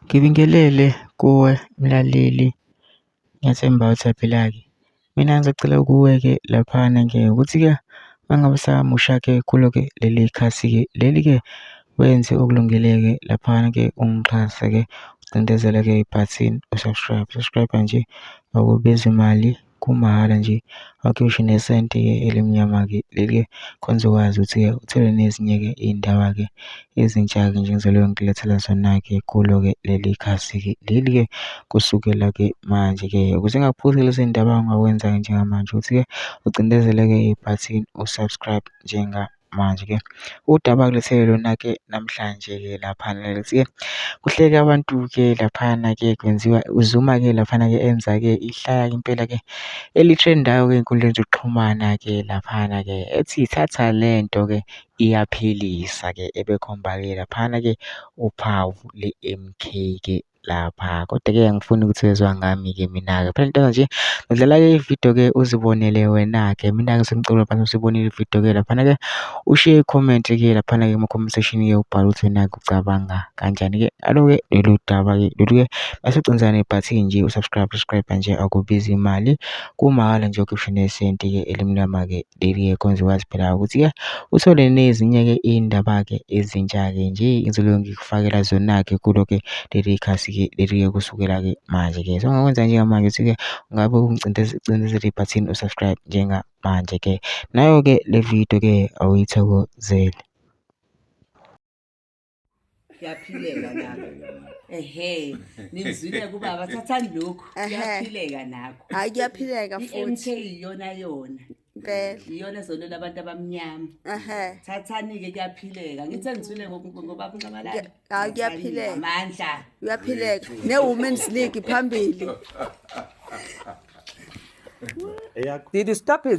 Ngibingelele kuwe mlaleli, ngiyathemba ukuthi uyaphila-ke. Mina ngisacela kuwe-ke laphana-ke ukuthi-ke uma ngabe usamusha-ke kulo-ke leli khasi-ke, leli-ke wenze okulungile-ke laphana-ke ungixhase-ke ucindezele-ke ibhathini u-subscribe. Subscribe nje akubizi mali kumahhala nje awukhishwa nesenti-ke elimnyama-ke leli-ke khona uzokwazi ukuthi-ke uthole nezinye-ke iy'ndaba-ke ezintsha-ke nje engizobe ngikulethela zona-ke kulo-ke leli khasi-ke leli-ke kusukela-ke manje-ke. Ukuze ungaphuthi lezi ndaba ongakwenza-ke njengamanje ukuthi-ke ucindezele-ke ibhathini u-subscribe njengamanje-ke. Udaba engilethele lona-ke namhlanje-ke laphana lithi-ke kuhleke abantu-ke laphana-ke kwenziwa uZuma-ke laphana-ke enza-ke ihlaya impela-ke eli-trend-ayo-ke ey'nkundleni zokuxhumana-ke laphana-ke ethi thatha lento-ke iyaphilisa-ke ebekhomba-ke laphana-ke uphawu le-M_K-ke lapha. Kodwa-ke angifuni ukuthi wezwa ngami-ke mina-ke. Phela into nje ngidlala-ke ividiyo-ke uzibonele wena-ke. Mina-ke sengicela laphana usibonile ividiyo-ke laphana-ke ushiye i-comment-ke laphana-ke kuma-comment section-ke ubhale ukuthi wena-ke ucabanga kanjani-ke. Alo-ke lolu daba-ke lolu-ke bese ucinza nebhathini nje u-subscribe, subscribe nje akubizi imali kumahhala nje ukhishwe nesenti-ke elimnyama-ke leli-ke khona uzokwazi phela ukuthi-ke uthole nezinye-ke iy'ndaba-ke ezintsha-ke nje engizobe ngikufakela zona-ke kulo-ke leli khasi-ke leli-ke kusukela-ke manje-ke. So ongakwenza njengamanje ukuthi-ke ungabe ungicindezele ibhathini u-subscribe njengamanje-ke. Nayo-ke le video-ke awuyithokozele. Kuyaphileka nakho. Ehhe, nizwile kubaba thathani lokhu. Kuyaphileka nakho. Hayi kuyaphileka I-MK futhi. iyona yona. Impela. Iyona ezolwela abantu abamnyama. Ehhe. Thathani-ke kuyaphileka. Ngithi engizwile ngobaba uNxamalala. Hayi kuyaphileka. Amandla. Kuyaphileka. Ne-Women's League phambili. Eyakho. Did you stop it?